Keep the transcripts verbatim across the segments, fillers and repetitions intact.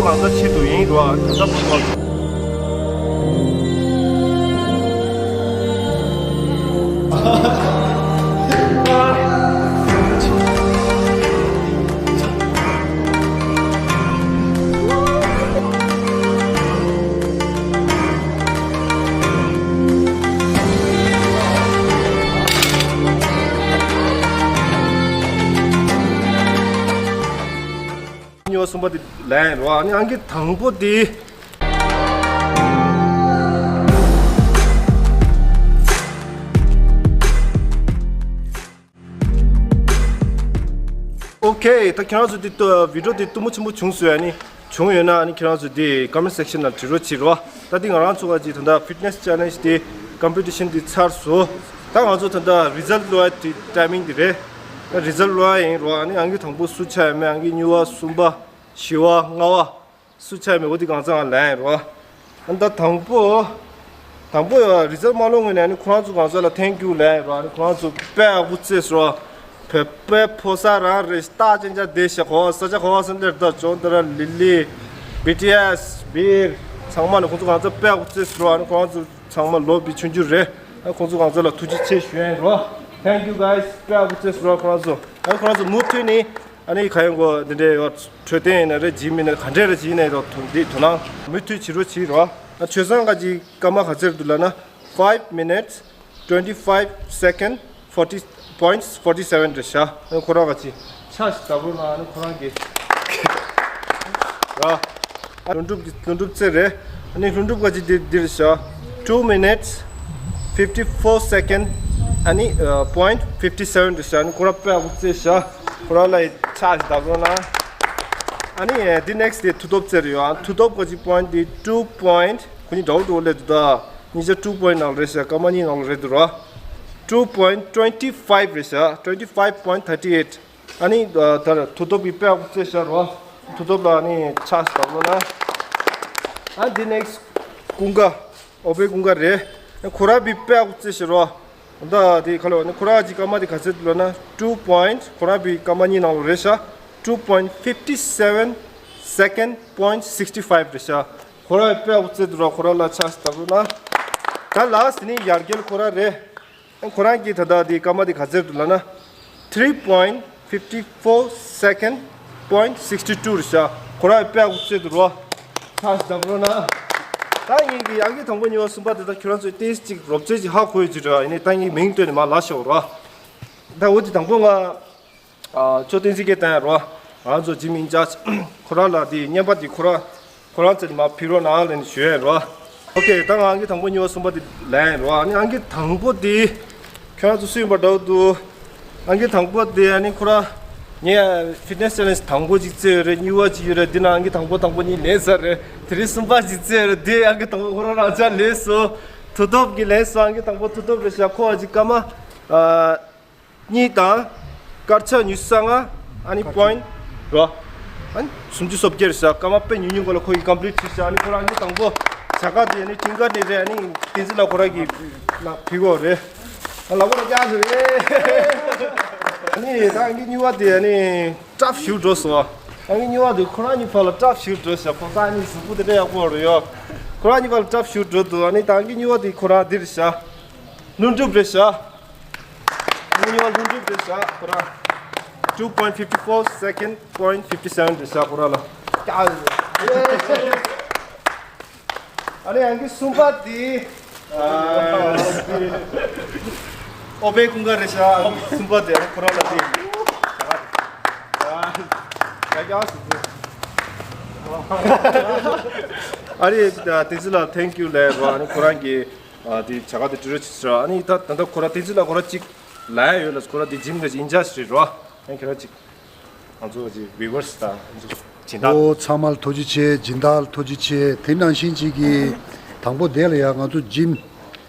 ད་ལྟ་ཆེད་དུ་ཡིན་རོ། ད་ལྟ་བུ་བ། ཉི་བ་གསུམ་པ་དེ་ལེན་རོགས། ཨ་ནི་ཨང་ཀི་དང་པོ་དེ། ཨོ་ཁེ། ད་ཁྱེད་རང་ཚོ་དེ་ཏུ་བི་ཌི་ཡོ་དེ་སྟོན་མོ་ཆེན་པོ་བྱུང་སོང་ཡ་ནི། བྱུང་ཡོད་ན་ཨ་ནི་ཁྱེད་རང་ཚོ་དེ་ཀོ་མེན་སེག་ཤན་ནང་བྲིས་རོགས་བྱེད་རོགས། ད་དེ་ང་རང་ཚོ་ག་ཅིག་ད་ལྟ་ཕིཊ་ནེ་སི་ཅེ་ལེན་ཇི་དེ་ཀམ་པི་ཊི་ཤན་དེ་ཚར་སོང་། ད་ང་ཚོ་ད་ལྟ་རི་ཛལ་ཊི་ལོ་ཡ་དེ་ཊའི་མིང་དེ་རེད། ད་རི་ཛལ་ཊི་ལོ་ཡ་ཡིན་རོགས། ཨ་ནི་ཨང་ཀི་དང་པོ་སུ་ཆགས་ཡ་མེད། ཨང་ཀི་གཉིས་པ་གསུམ་པ་བཞི་པ་ལྔ་པ། སུ་ཆ་མེད་འོ་དེ་གང་ཚང་ལན་རོ། ཨ་ད་དང་པོ། དང་པོ་ཡ་རི་ཛལ་མ་ལོང་ངོས་ནས་ནི་ཁོ་རང་ཚོ་གང་ཚང་ལ་ཐེང་ཀིའུ་ལན་རོ། ཨ་ནི་ཁོ་རང་ཚོ་དཔེ་ཡག་པོ་རྩེས་སོ། བོད་པའི་ཕོ་གསར་རང་རེད། སྟག་ཅན་ཅག་བསྡད་ཤག་གོ། ས་ཆ་གོ་བ་སེམས་ལེར་ད་ཅོང་ཏ་ར་ལི་ལི། བི་ཊི་ཨེས། བིར། ཚང་མ་ནི་ཁོང་ཚོ་གང་ཚང་དཔེ་ཡག་པོ་རྩེས་སོ། ཨ་ནི་ཁོ་རང་ཚོ་ཚང་མ་ལོ་བི་ཆུང་ཆུང་རེད། ཨ་ཁོང་ཚོ་གང་ཚང་ལ་ཐུགས་རྗེ་ཆེ་ཞུ་ཡ་ཡིན་རོ། Thank you guys. དཔེ་ཡག་པོ་རྩེས་སོ་ཁོ་རང་ཚོ། ཨ་ཁོ་རང་ཚོ་མུ་མཐུད་ནི། ཨ་ནི་ག་ཡོང་གོ་འདི་འདྲའི་ཡོད། འཕྲོད་བསྟེན་ཡིན་ན་རེད། ཇིམ་ཡིན་ན་ག་འདྲས་རེད། ཇི་ཡིན་ན་རོ་དོ་འདི་དོ་སྣང་མུ་མཐུད་བྱེད་རོགས་བྱེད་རོགས། ཨ་ཆོས་བཟང་ག་ཅིག་སྐར་མ་ག་ཚོད་འདུག་ལབ་ན། five minutes twenty five second forty point forty seven རེད་ཤག་ཨ་ཁོ་རང་ག་ཅིག་ཆ་ཞིག་བརྡབ་རོགས་གནང་། ཨ་ནི་ཁོ་རང་གི་ར། ལྷུན་གྲུབ་ཀྱི་ལྷུན་གྲུབ་རྩེ་རེད། ཨ་ནི་ལྷུན་གྲུབ་ག་ཅིག་འདིར་འདིར་ཤག two minutes fifty four second ཨ་ནི་point fifty seven རེད་ཤག་ཨ་ནི་ཁོ་རང་དཔེ་ཡག་པོ་རྩེས་ཤག་ཁོ་རང་ལ་ཡི་ཆ་ཞིག་བརྡབ་རོགས་གནང་། ཨ་ནི་འདི་ནེག་སི་དེ་མཐུ་སྟོབས་རྩེ་རེད་ཡོད། ཨ་མཐུ་སྟོབས་ག་ཅིག་point དེ་two point ཁོ་གཉིས་འདྲ་བོ་འདྲ་བོ་སླེབས་འདུག་ད་གཉིས་ཆ་two point ནང་ལ་རེད་ཤག་སྐར་མ་གཉིས་ནང་ལ་རེད་འདུག་ར། two point twenty five རེད་ཤག twenty five point thirty eight ཨ་ནི་ད་མཐུ་སྟོབས་ཀྱི་དཔེ་ཡག་པོ་རྩེས་ཤག་རོ། མཐུ་སྟོབས་ལ་ཨ་ནི་ཆ་ཞིག་བརྡབ་རོགས་གནང་། ཨ་འདི་ནེག་སི་ཀུན་དགའ། ཨོ་པེ་ཀུན་དགའ་རེད། ཁོ་ར་བི་དཔེ་ཡག་པོ་རྩེས་ཤག་རོ། ད་དེ་ཁ་ལོ་ནི་ཁོ་ར་གི་སྐར་མ་དེ་ག་ཚོད་འདུག་ལབ་ན། two point ཁོ་ར་བི་སྐར་མ་གཉིས་ནང་ལ་རེད་ཤག two point fifty seven second point sixty five རེད་ཤག་ཁོ་ར་བི་དཔེ་ཡག་པོ་རྩེས་འདུག་རོ། ཁོ་ར་ལ་ཆ་ཞིག་བརྡབ་རོགས་གནང་། ད་ལ་སི་ནི་ཡར་རྒྱལ་ཁོ་ར་རེད། ཁོ་རང་གིས་ད་ལྟ་དེ་སྐར་མ་དེ་ག་ཚོད་འདུག་ལབ་ན། three point fifty four second point sixty two རེད་ཤག་ཁོ་རང་དཔེ་ཡག་པོ་རྩེས་འདུག་རོ། ཆ་ཞིག་བརྡབ་རོགས་གནང་། ད་ངེད་ཀྱི་ཨང་ཀི་དང་པོ་གཉིས་པ་གསུམ་པ་དེ་ད་ཁྱོད་རང་ཚོས་ཏོག་ཙམ་ཅིག་རོབ་ཙམ་ཅིག་ཧ་གོ་ཡོད་ཀྱི་རེད། ཡིན་ནའི་ད་ངས་མིང་བཏོན་ནས་མར་ལབ་ཤོག་རོ། ད་འོ་དེ་དང་པོ་ང་། ཨ་ཅོ་བསྟན་འཛིན་སྐད་བཏང་ཡ་རོ། ང་ཚོ་ཇིམ་ཨིན་ཅར་ཇི་ཁོ་རང་ལ་དེ་བརྙན་པར་དེ་ཁོ་རང་ཁོ་རང་ཚོ་མར་ཕུལ་རོགས་གནང་ལབ་ནས་ཞུ་ཡ་རོ། ཨོ་ཁེ། ད་ང་ཨང་ཀི་དང་པོ་གཉིས་པ་གསུམ་པ་དེ་ལེན་རོ། ཨ་ནི་ཨང་ཀི་དང་པོ་དེ་ཁྱོད་རང་ཚོ་སུ་ཡིན་པ་འདྲ་བོ་འདུག་ཨང་ཀི་དང་པོ་དེ་ཨ་ནི་ཁོ་རང་ངས་ཕིཊ་ནེ་སི་ཅེ་ལེན་ཇི་དང་པོ་གཅིག་རྩེས་ཡོད་རེད། གཉིས་པ་གཅིག་ཡོད་རེད། འདི་ནང་ཨང་ཀི་དང་པོ་དང་པོ་གཉིས་ལེན་ཚར་རེད། དེ་རིང་གསུམ་པ་གཅིག་རྩེས་ཡོད་རེད། དེ་ཨང་ཀི་དང་པོ་ཁོ་རང་རང་ཅག་ལེན་སོང་། མཐུ་སྟོབས་ཀྱིས་ལེན་སོང་། ཨང་ཀི་དང་པོ་མཐུ་སྟོབས་རེད་ཤག་ཁོ་ཨ་ཅིག་སྐར་མ། ཨ། གཉིས་དང་། དཀར་ཆག་ཉི་ཤུ་རྩ་ལྔ། ཨ་ནི་པོ་ཡིན་ཊི་རོ། ཨ་ནི་སུམ་ཅུ་སོ་བརྒྱད་རེད་ཤག་སྐར་མ་དཔེ་ཉུང་ཉུང་གོ་ལ་ཁོ་གིས་ཀམ་པི་ལིཊ་བྱས་ཤག་ཨ་ནི་ཁོ་རང་གཉིས་དང་པོ་བྱ་དགའ་དེ་ཨ་ནི་ཀྲིན་ཀ་ནི་རེད། ཨ་ནི་བསྟན་འཛིན་ལགས་ཁོ་རང་གིས་ན་ཕུལ་གོ་རེད། ཨ་ལག་པ་ལ་བཀྱག་ཞུ་རེད། ཨ་ནི་ད་ཨང་ཀི་གཉིས་པ་དེ་ཨ་ནི་ཀྲབ་ཞུ་འགྲོ་སོང་། ཨང་ཀི་གཉིས་པ་དེ་ཁོ་རང་གཉིས་བར་ལ་ཀྲབ་ཞུ་འགྲོ་ཤག་ཁོ་ད་ཨ་ནི་གཟུགས་པོ་དེ་འདྲ་ཡག་པོ་རེད་ཡོད། ཁོ་རང་གཉིས་བར་ལ་ཀྲབ་ཞུ་འགྲོ་འདུག་ཨ་ནི་ད་ཨང་ཀི་གཉིས་པ་དེ་ཁོ་རང་འདི་རེད་ཤག་ལྷུན་གྲུབ་རེད་ཤག་ཨང་ཀི་གཉིས་པ་ལྷུན་གྲུབ་རེད་ཤག་ཁོ་རང་། two point fifty four second point fifty seven རེད་ཤག་ཁོ་རང་ལ། ཨ་ནི་ཨང་ཀི་གསུམ་པ་དེ། ཨོ་པེ་ཀུན་དགའ་རེད་ཤག་ཨང་ཀི་གསུམ་པ་དེ་ཁོ་རང་ལ་དེ། ཨ་རེ་བསྟན་འཛིན་ལགས་ཐེང་ཀིའུ་ལབ་རོགས། ཨ་ནི་ཁོ་རང་གིས། ཨ་དེ་བྱ་དགའ་དེ་སྤྲོད་རོགས་བྱེད་ཟེར། ཨ་ནི་ད་ད་ལྟ་ཁོ་རང་བསྟན་འཛིན་ལགས་ཁོ་རང་གཅིག་ལབ་ཡ་ཡོད་ལ། ཁོ་རང་དེ་ཇིམ་གི་ཨིན་ཅར་ཇི་རེད་རོ། ཨ་ནི་ཁྱེད་རང་གཅིག་ང་ཚོ་གི་བིའུ་ཝར་སི་དང་ང་ཚོ་སྦྱིན་བདག་ཨོ་ཚང་མ་ལ་ཐུགས་རྗེ་ཆེ། སྦྱིན་བདག་ལ་ཐུགས་རྗེ་ཆེ། དེ་ནང་བཞིན་གཅིག་གི་དང་པོ་དེ་ལ་ཡ་ང་ཚོ་ཇིམ་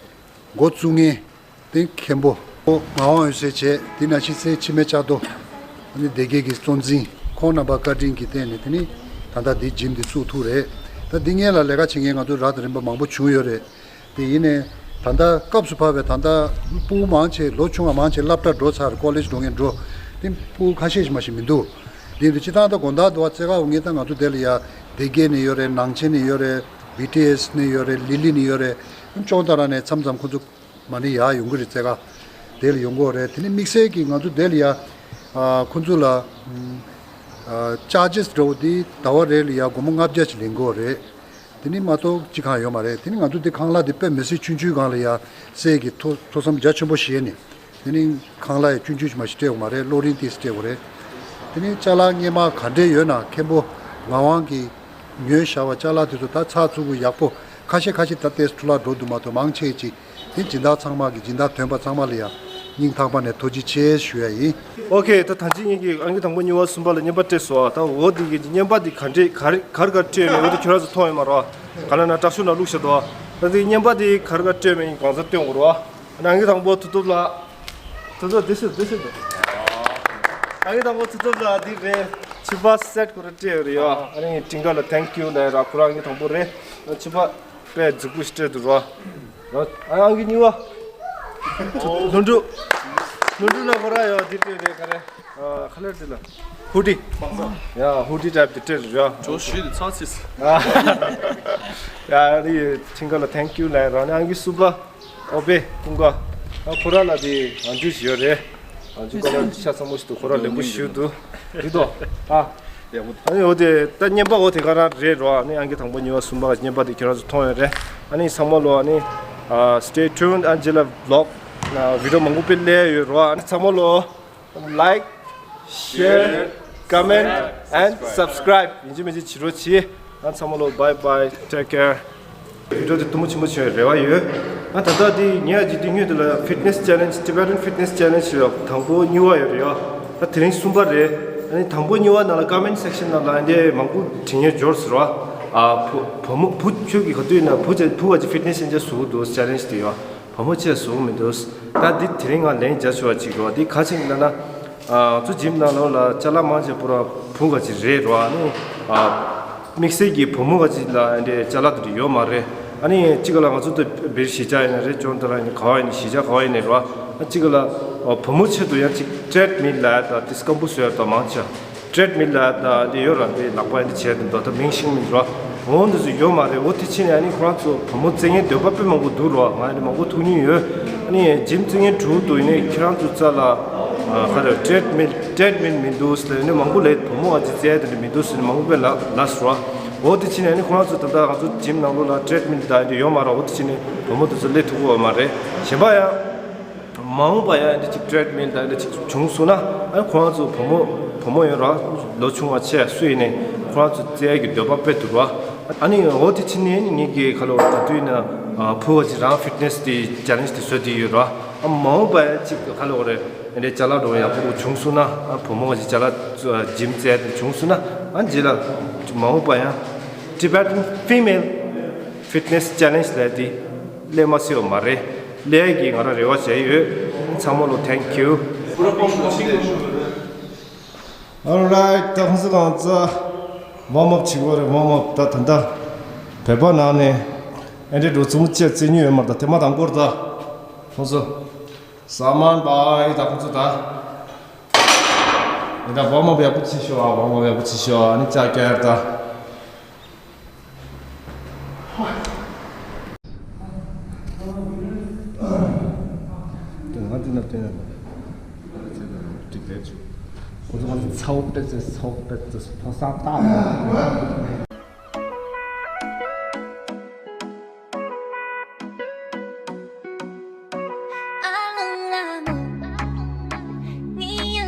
འགོ་བཙུགས་མཁན་དེ་མཁན་པོ་ཨོ་ངག་དབང་འོད་ཟེར་བྱས། དེ་ནང་བཞིན་སའི་འཆི་མེད་ལྕགས་རྡོ། ཨ་ནི་སྡེ་དགེ་གི་གཙོ་འཛིན་ཁོང་རྣམ་པ་བཀའ་དྲིན་གྱི་སྟེང་ནས་དེ་ནི་ད་ལྟ་འདི་ཇིམ་འདི་བཙུགས་ཐུབ་རེད། ད་འདི་སྔོན་ལ་ལས་ཀ་བྱེད་མཁན་ང་ཚོ་རབ་དང་རིམ་པ་མང་པོ་བྱུང་ཡོད་རེད། དེ་ཡིན་ནའི་ད་ལྟ་སྐབས་སུ་བབས་པའི་ད་ལྟ་ཕྲུ་གུ་མང་ཆེ་ལོ་ཆུང་བ་མང་ཆེ་སློབ་གྲྭ་འགྲོ་ཚར། ཀོ་ལེཇ་འགྲོ་མཁན་འགྲོ། དེ་ཕྲུ་གུ་ཁ་ཤས་ཤིག་མ་ཞིག་མི་འདུག་དེ་འདི་སྤྱི་བཏང་ད་དགོང་དག་འདུག་བ། རྩེ་ཁ་འོ་ངས་ད་ང་ཚོ་དེ་ལ་ཡ་བདེ་སྐྱིད་ནས་ཡོད་རེད། ནང་ཆེན་ནས་ཡོད་རེད། བི་ཊི་ཨེས་ནས་ཡོད་རེད། ལི་ལི་ནས་ཡོད་རེད། ཅོང་ཏ་ར་ནས་མཚམས་མཚམས་ཁོ་ཚོ་མ་ནི་ཡར་ཡོང་གི་རེད། རྩེ་ཁ་དེ་ལ་ཡོང་གི་ཡོད་རེད། དེ་ནས་དམིགས་བསལ་གྱིས་ང་ཚོ་དེ་ལ་ཡ་ཨ་ཁོ་ཚོ་ལ་ཨ་ཅར་ཇེས་འདྲ་བོ་དེ་ཟླ་བ་རེ་ལ་ཡ་སྒོར་མོ་ལྔ་བརྒྱ་ཅིག་ལེན་གི་ཡོད་རེད། དེ་ནི་མ་གཏོགས་ཅི་གང་ཡོད་མ་རེད། དེ་ནི་ང་ཚོ་འདི་ཁང་གླ་འདི་དཔེ་མི་སྲིད་ཆུང་ཆུང་སྒང་ལ་ཡ་སྲས་ཀྱི་ཐོ་ཐོ་བསམ་རྒྱ་ཆེན་པོ་བཞེས་ནས། དེ་ནི་ཁང་གླ་ཡ་ཆུང་ཆུང་ཞིག་མ་ཞིག་སྤྲད་དགོས་མ་རེད། གློག་རིན་ཏིས་སྤྲད་དགོས་རེད། དེ་ནི་ཅ་ལག་སྔས་མ་ག་འདྲས་ཡོད་ན་མཁན་པོ་ངག་དབང་གིས་ཉོས་བཞག་པ་ཅ་ལག་དེ་ཚོ་ད་ཚགས་ཚུད་པོ་ཡག་པོ་ཁ་ཤས་ཁ་ཤས་ད་ཏེས་འཕྲོ་བརླག་འགྲོ་འདུག་མ་གཏོགས་མང་ཆེ་ཅིག་དེ་སྦྱིན་བདག་ཚང་མ་གི་སྦྱིན་བདག་ཐོན་པ་ཚང་མ་ལ་ཡ་སྙིང་ཐག་པ་ནས་ཐུགས་རྗེ་ཆེ་ཞུ་ཡ་ཡིན། ཨོ་ཁེ། ད་ད་ཅི་ངེད་ཀྱིས་ཨང་ཀི་དང་པོ་གཉིས་པ་གསུམ་པ་ལ་རྔན་པ་སྤྲད་སོང་། ད་འོ་དེ་གི་རྔན་པ་དེ་ག་འདྲས་ག་རེ་ག་རེ་ག་རེ་སྤྲད་ཡོད་མེད་འོ་དེ་ཁྱོད་རང་ཚོ་མཐོང་ཡོད་མ་རེད་བ། ག་ལ་ན་དྲག་ཤུགས་ན་བླུགས་བཞག་འདུག་བ། ད་དེ་རྔན་པ་དེ་ག་རེ་ག་རེ་སྤྲད་མེད་གང་ཟག་སྟོན་དགོས་རེད་བ། ཨང་ཀི་དང་པོ་ཐུབ་ཐུབ་ལགས། ཐུབ་ཐུབ་འདི་སུ་འདི་སུ་འདུག་ཨང་ཀི་དང་པོ་ཐུབ་ཐུབ་ལགས་འདི་རེད། ཕྱུ་པ་སེ་ཊི་ཁོ་རང་སྤྲད་ཡོད་རེད་ཡ། ཨ་ནི་ཀྲིང་ཀ་ལ་ཐེང་ཀིའུ་ལབ་ར། ཁོ་རང་ཨང་ཀི་དང་པོ་རེད། ཕྱུ་པ་དཔེ་རྫིག་པོ་ཞིག་སྤྲད་འདུག་ར། ཨ་ཨང་ཀི་གཉིས་པ། ལྷུན་གྲུབ། ལྷུན་གྲུབ་ལ་ཁོ་ར་ཡོད་འདི་སྤྲད་རེད་ག་རེ། ཨ་ཁ་ལེར་འདི་ལ། ཧུ་ཌི། ཡ་ཧུ་ཌི་ཊའིབ་འདི་སྤྲད་རེད་ར། ཇོ་ཤི་འདི་ཚ་ཚིས། ཡ་རི་ཁྲིང་ཀ་ལ་ཐེང་ཀིའུ་ལབ་ར། ཨ་ནི་ཨང་ཀི་གསུམ་པ། ཨོ་པེ་ཀུན་དགའ། ཨ་ཁོ་ར་ལ་དེ་ང་འདྲུས་ཞིག་ཡོད་རེད། ང་འདྲུས་ཀ་ལ་ཤ་ཚ་མོ་ཞིག་འདུག་ཁོ་ར་ལེགས་པོ་ཞུ་འདུག་འདི་དོ། ཨ། ཡག་པོ་འདུག་ཨ་ནི་འོ་དེ་ད་རྔན་པ་འོ་དེ་ག་རང་རེད་རོ། ཨ་ནི་ཨང་ཀི་དང་པོ་གཉིས་པ་གསུམ་པ་ག་རྔན་པ་དེ་ཁྱོད་རང་ཚོ་མཐོང་ཡོད་རེད། ཨ་ནི་ཚང་མ་ལོ་ཨ་ནི་ཨ་stay tuned ཨ་རྗེས་ལ་ཝི་ལོག་ན་བི་ཌི་ཡོ་མང་པོ་དཔེ་སླེབས་ཡོད་རོ། ཨ་ནི་ཚང་མ་ལོ། Like, share, comment and subscribe ཡིན་གཅིག་མིན་གཅིག་བྱེད་རོགས་གྱིས། ཨ་ཚང་མ་ལོ་bye bye, take care. བི་ཌི་ཡོ་དེ་སྟོན་མོ་ཆེན་པོ་བྱེད་པའི་རེ་བ་ཡོད། ཨ་ད་ལྟ་དེ་ངས་ཀྱི་དེ་སྔོན་དེ་ལ་fitness challenge, Tibetan fitness challenge ཞེས་དང་པོ་གཉིས་པ་ཡོད་རེད་ཡ། ཨ་དེ་རིང་གསུམ་པ་རེད། ཨ་ནི་དང་པོ་གཉིས་པ་ནང་ལ་comment section ནང་ལ་འདི་མང་པོ་དྲི་བ་འབྱོར་ཟེར་བ། ཨ་བུ་བུ་མོ་བུ་ཁྱོད་ཀྱི་ག་དུས་ན་བུ་ཅེ་བུ་བ་ཅི་fitness ཅན་ཅེ་བཟོ་གི་འདུག challenge དེ་ཡ། བུ་མོ་ཅེས་བཟོ་གི་མི་འདུག་ད་འདི་དེ་རིང་ང་ལན་རྒྱག་ཆོག་པ་ཅིག་རོ། འདི་ག་ཅིག་ལབ་ན། ཨ་ང་ཚོ་ཇིམ་ནང་ལོགས་ལ་ཅ་ལག་མང་ཆེ་བུ་ར་བུ་ག་ཅིག་རེད་རོ། ཨ་ནི་ཨ་དམིགས་བསལ་གྱི་བུ་མོ་ག་ཅིག་ལ་འདི་ཅ་ལག་དེ་འདྲ་ཡོད་མ་རེད། ཨ་ནི་གཅིག་ག་ལ་ང་ཚོ་ད་བེར་གཞིས་ཆགས་ཡིན་ན་རེད། ཅོང་ཏ་ར་ཡིན་ན་ག་བ་ཡིན་ན་གཞིས་ཆགས་ག་བ་ཡིན་ནའི་རོ། ཨ་གཅིག་ག་ལ་ཨ་བུ་མོ་ཆེད་དུ་ཡང་ཅིག་treadmill ལ་ད་དེ་སྐམ་པོ་བཟོས་ཡ་ད་མང་ཆེ། treadmill ལ་ད་འདི་ཡོད་ར། འདི་ལག་པ་འདི་བྱས་འདུག་ད་མིང་ཤེས་མི་འདུག་ར། འོ་འདི་ཚོ་ཡོད་མ་རེད། འོ་དེ་ཕྱིན་ནས་ཨ་ནི་ཁོ་རང་ཚོ་བུ་མོ་རྩེད་མཁན་འདོད་པ་དཔེ་མང་པོ་འདུག་ར། ང་ནི་མང་པོ་ཐུག་མྱོང་ཡོད། ཨ་ནི་ཇིམ་རྩེད་མཁན་དྲུག་འདུག་ཡིན་ནའི་ཁྱེད་རང་ཚོ་རྩ་ལ་ཨ་ག་རེ་treadmill treadmill མི་འདུག་ཟེར་ནས་མང་པོ་ལབ། བུ་མོ་ཨ་ཅེ་རྩེད་དེ་འདྲ་མི་འདུག་ཟེར་ནས་མང་པོ་དཔེ་ལབ་ལབ་སོང་ར། འོ་དེ་ཕྱིན་ནས་ཨ་ནི་ཁོ་རང་ཚོ་ད་ལྟ་ང་ཚོ་ཇིམ་ནང་ལོགས་ལ་treadmill ད་འདི་ཡོད་མ་ར། འོ་དེ་ཕྱིན་ནས་བུ་མོ་དེ་ཚོ་སླེབས་ཐུབ་ཀྱི་ཡོད་མ་རེད། གཞན་པ་ཡང་མ་འོངས་པ་ཡང་འདི་ཅིག་treadmill དང་འདི་ཅིག་བྱུང་སོང་ན། ཨ་ཁོ་རང་ཚོ་བུ་མོ་བུ་མོ་ཡོད་ར། ལོ་ཆུང་བ་ཆེ་སུ་ཡིན་ནའི་ཁོ་རང་ཚོ་རྩེ་ཡ་གི་འདོད་པ་དཔེ་འདུག་ར། ཨ་ནི་འོ་དེ་ཕྱིན་ནས་ངེད་ཀྱི་ཁ་ལོ་ད་དུས་ན་བུ་བ་ཅིག་རང་fitness དེ་challenge དེ་བཟོས་དེ་ཡོད་ར། ཨ་མ་འོངས་པ་ཡང་ཅིག་ཁ་ལོ་རེ་འདི་ཅ་ལག་འགྲོ་ཡག་པོ་བྱུང་སོང་ན། ཨ་བུ་མོ་བ་ཅིག་ཅ་ལག་gym རྩེ་ཡ་དེ་བྱུང་སོང་ན། ཨ་རྗེས་ལ་མ་འོངས་པ་ཡང་Tibetan female fitness challenge ལས་དེ་ལས་མ་སྲིད་པ་མ་རེད། ལས་ཀྱི་ང་རང་རེ་བ་བྱས་ཡོད། ཚང་མ་ལོ་thank you། Alright, ད་ཁོང་ཚོ་གང་ཚ་warm up བྱེད་དགོས་རེད། warm up ད་ད་ད་བོད་པ་ནང་ནས་ཨེ་འདྲའི་འགྲོ་ཚུགས་ཅེས་རྩེད་མྱོང་ཡོད་མ་རེད། ད་དེ་མ་དང་པོར་ད་ཁོང་ཚོ་ས་མན་པ་ཨེ་ད་ཁོང་ཚོ་ད་ཨེ་ད་warm up ཡག་པོ་བྱེད་ཤོག་ཨ་warm up ཡག་པོ་བྱེད་ཤོག་ཨ་ནི་ཅག་ཀྱར་ད། དེ་ང་འདི་ན་བསྟན་ཡོད་མ་རེད། འགྲིག་པས་བྱུང་། ཁོ་ཚོ་ང་ཚོ་ཚ་བོ་དཔེ་ཚེ་ཚ་བོ་དཔེ་ཚེ་ཕོ་གསར་བཏགས།